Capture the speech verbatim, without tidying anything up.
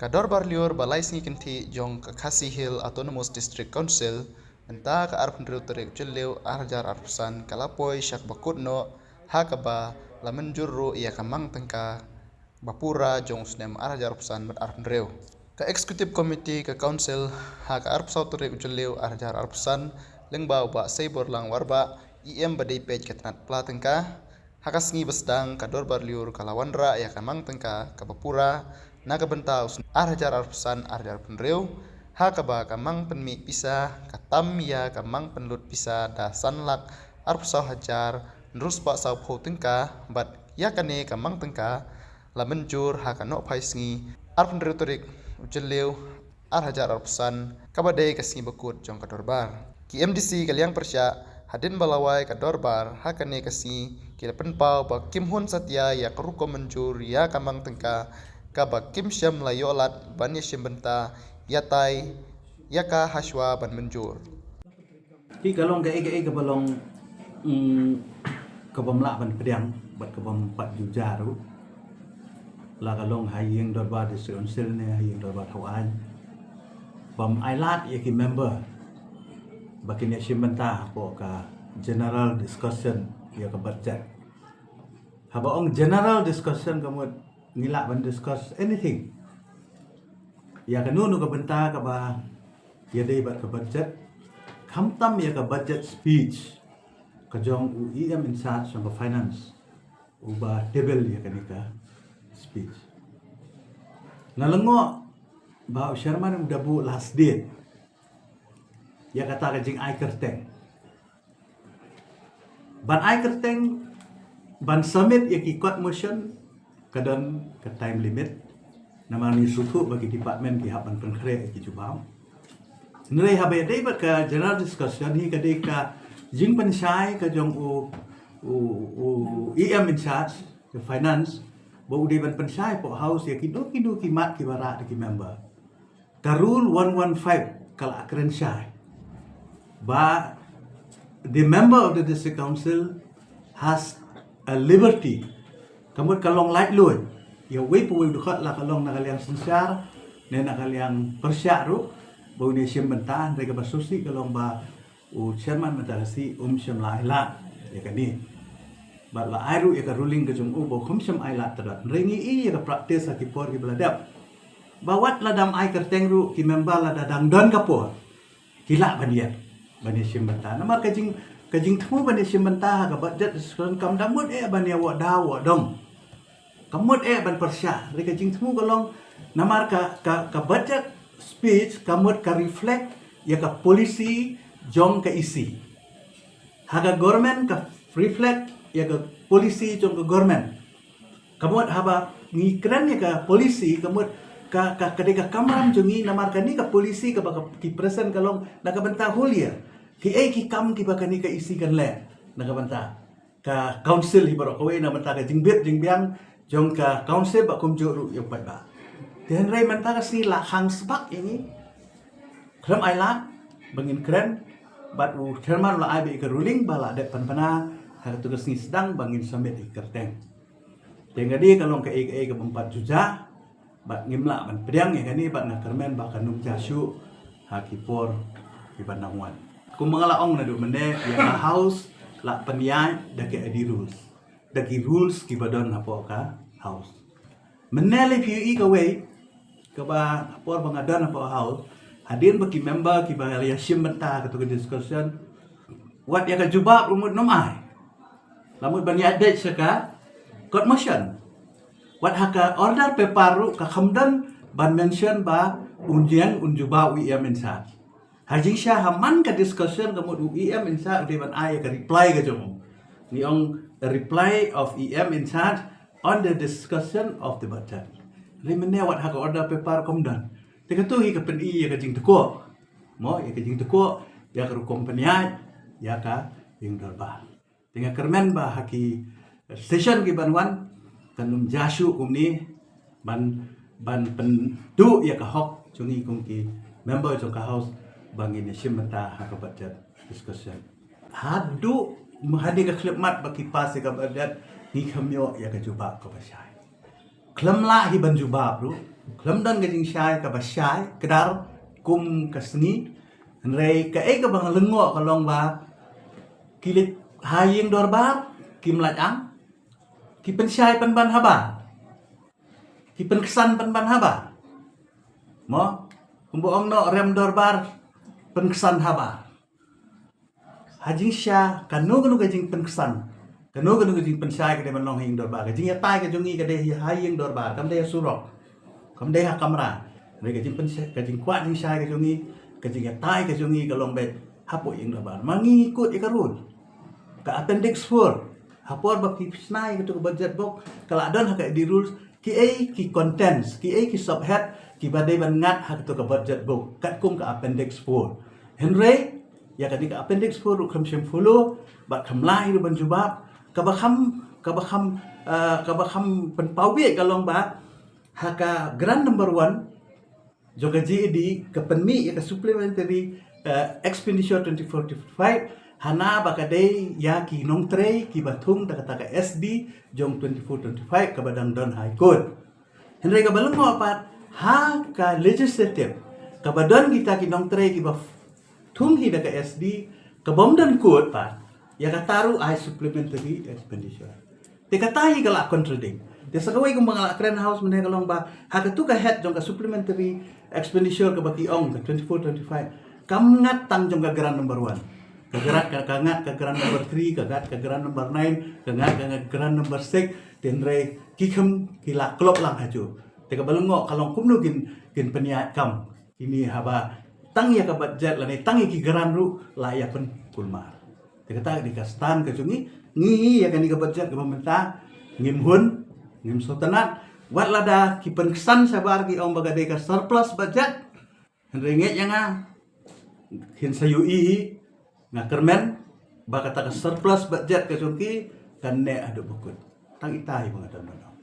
Ka dorbar lyiur ba lai sngi kynthih jong ka Khasi Hills Autonomous District Council mynta ka arphew hynriew tarik u Jylliew ar hajar arphew san ka la poi sha kaba kut noh ha kaba la mynjur ruh ïa ka mang tyngka ba pura jong u snem ar hajar arphew san bad arphew hynriew. Ka Executive Committee ka Council ha ka arphew saw tarik u Jylliew ar hajar arphew san lyngba u Bah Seiborlang Warbah, E M ba dei peit ka tnat pla tyngka, ha ka sngi ba sdang ka dorbar lyiur ka la wanrah ïa ka mang tyngka kaba pura na ka bynta u snem ar hajar arphew san ar hajar arphew hynriew, ha kaba ka mang pynmih pisa ka tam ïa ka mang pynlut pisa da san lak arphew saw hajar hynriew spah saw phew tyngka, bad ïa kane ka mang tyngka la mynjur ha ka nohphai sngi arphew hynriew tarik u Jylliew ar hajar arphew san kaba dei ka sngi ba kut jong ka dorbar. Ki M D C ka liang pyrshah hadien ba la wai ka dorbar ha kane ka sngi ki la pynpaw ba kim hun satia ïa ka rukom mynjur ïa ka mang tyngka kaba kim shym la ïoh lad ban ïashim bynta ïa tai ïa ka hashwa ban mynjur. Ki ka long kaei kaei kaba long, mm, kaba mlah ban pdiang bad kaba mpat juja ruh. La ka long ha ïing dorbar District Council ne ha ïing dorbar thaw aiñ, bam ailad ïa ki member ba kin ïashim bynta hapoh ka general discussion ïa ka budget. Haba ong general discussion ka mut ngi lah ban discuss anything ïa kano kano ka bynta kaba ïadei bad ka budget, khamtam ïa ka budget speech ka jong u E M in charge jong ka finance uba table ïa kane ka speech. Nga lyngngoh ba u chairman u da buh last date ïa kata ka jingai kyrteng ban ai kyrteng ban submit ïa ki court motion, ka don ka time limit. Namar ngi sngewthuh ba ki department ki hap ban pynkhreh ïa ki jubab. Hynrei haba ïadei bad ka general discussion hi ka dei ka jingpynshai ka jong u, u, u E M in charge ka finance ba u dei ban pynshai hapoh House ïa kino kino ki mat kiba rah da ki member. Ka rule one one five ka la kren shai ba the member of the district council has a liberty, ka mut ka long laitluid ïa uwei pa uwei u dkhot, la ka long na ka liang synshar ne na ka liang pyrshah ruh, ba un ïashim bynta. Hynrei kaba sngewsih ka long ba u chairman mynta ka sngi um shym la ailad ïa kane. Bad la ai ruh ïa ka ruling ka jong u ba um shym ailad tyrot. Hynrei ngi i ïa ka practice ha ki por kiba la dep ba wat lada ym ai kyrteng ruh ki member lada dang don ka por ki lah ban ïeng ban ïashim bynta. Namar ka jing, ka jingthmu ban ïashim bynta ha ka budget discussion kam da mut eh ban ïa wad da wad dong. Ka mut eh ban pyrshah. Hynrei ka jingthmu ka long namar ka, ka, ka budget speech ka mut ka reflect ïa ka policy jong ka E C. Ha ka government ka reflect ïa ka policy jong ka government. Ka mut haba ngi kren ïa ka policy ka mut ka, ka, ka dei ka kamram jong ngi namar kane ka policy kaba ka, ki present ka long na ka bynta whole year. Kiei ki kam kiba kane ka E C kan leh na ka bynta ka council hi baroh kawei, na ka bynta ka jingbit jingbiang jong ka council bad kumjuh ruh ïa u paidbah. Te hynrei mynta ka sngi la khang sbak ïa ngi. Khlem ailad ba ngin kren bad u chairman la ai beit ïa ka ruling ba la dep pynbna ha katu ka sngi sdang ba ngin submit ïa ka kyrteng. Te nga dei ka long kaei kaei kaba ym pat juja bad ngim lah ban pdiang ïa kane bad nga kyrmen ba kan ym jia shuh ha ki por kiban nang wan. Kumba nga la ong naduh mynne, ïa ka House la pynïaid da ki I D rules, da ki rules kiba don hapoh ka House. Mynne lei phi ïohi kawei kaba ha por ba nga don hapoh House, hadien ba ki member kiba la ïashim bynta katu ka discussion, wat ïa ka jubab ruh mut ym ai. La mut ban ïaid beit sha ka court motion. Wat ha ka order paper ruh ka kham don ban mention ba un ïeng un jubab u E M in charge. Ha jingshisha ha man ka discussion ka mut u E M in charge u dei ban ai ïa ka reply ka jong u. Ngi ong a reply of E M in charge on the discussion of the budget. Hynrei mynne wat ha ka order paper kam don. Te katu hi ka pyni ïa ka jingtkuh. Mo, ïa ka jingtkuh ïa ka rukom pynïaid ïa ka ïing dorbar. Te nga kyrmen ba ha ki session kiban wan kan ym jia shuh kumne ban, ban pynduh ïa ka hok jong ngi kum ki member jong ka House ba ngin ïashim bynta ha ka budget discussion. Haduh mynta ka khyllipmat ba ki pass ïa ka budget ngi khlem ïoh ïa ka jubab kaba shai. Khlem lah hi ban jubab ruh, Khlem don ka jingshai kaba shai kdar kum ka sngi. Hynrei kaei kaba nga lyngngoh ka long ba ki leit ha ïing dorbar kim lait ang, ki pynshai pynban haba, ki pynksan pynban haba. Mo, kumba ong noh, rem dorbar pynksan haba. Ha jingshisha kano kano ka jingpynksan, kano kano ka jingpynshai ka dei ban long ha ïing dorbar. Ka jingïatai ka jong ngi ka dei ha ïing dorbar, kam dei ha surok, kam dei ha kamra. Hynrei ka jingpynshai, ka jingkwah jingshai ka jong ngi, ka jingïatai ka jong ngi ka long beit hapoh ïing dorbar. Ma ngi kut ïa ka rule, ka appendix four, ha por ba ki shna ïa kato ka budget book, ka la don ha ka AD rules kiei ki contents, kiei ki subhead kiba dei ban ngat ha kato ka budget book katkum ka appendix four. Hynrei ïa kane ka appendix four ruh kham shym follow bad kham lah ruh ban jubab. Kaba kham, kaba kham, eh, kaba kham pynpaw bieit ka long ba ha ka grant number one jong ka GAD ka pynmih ïa ka supplementary, eh, expenditure twenty-four twenty-five, hana ba ka dei ïa ki nongtrei kiba thung da kata ka SD jong twenty-four twenty-five kaba dang don ha High Court. Hynrei kaba lyngngoh pat, ha ka legislative kaba don kita ki nongtrei kiba thung hi da ka SD, kabym don court pat, ïa kata ruh ai supplementary expenditure. Te kata hi ka la contradict. Te sa kawei kumba nga la kren ha House mynne ka long ba ha kato ka head jong ka supplementary expenditure kaba ki ong ka twenty-four twenty-five, kam ngat tang jong ka grant number one. Ka grant, ka, ka ngat ka grant number three, ka ngat ka grant number nine, ka ngat ka grant number six. Te hynrei ki kham, ki la klop lang ha ju. Te kaba lyngngoh ka long kumno kin, kin pynïaid kam kine haba tang ïa ka budget lane tang ïa ki grant ruh la ïa pynkulmar. Te kata ka dei ka stand ka jong ngi, ngi ïa kane ka budget kaba mynta ngim hun, ngim sngewtynnat. Wat lada ki pynksan shabar ki ong ba ka dei ka surplus budget, hynrei ngeit ïa nga, kin sa ïohi hi, nga kyrmen ba kata ka surplus budget ka jong ki kan neh haduh ba kut. Tang ita hi ba nga don ban ong.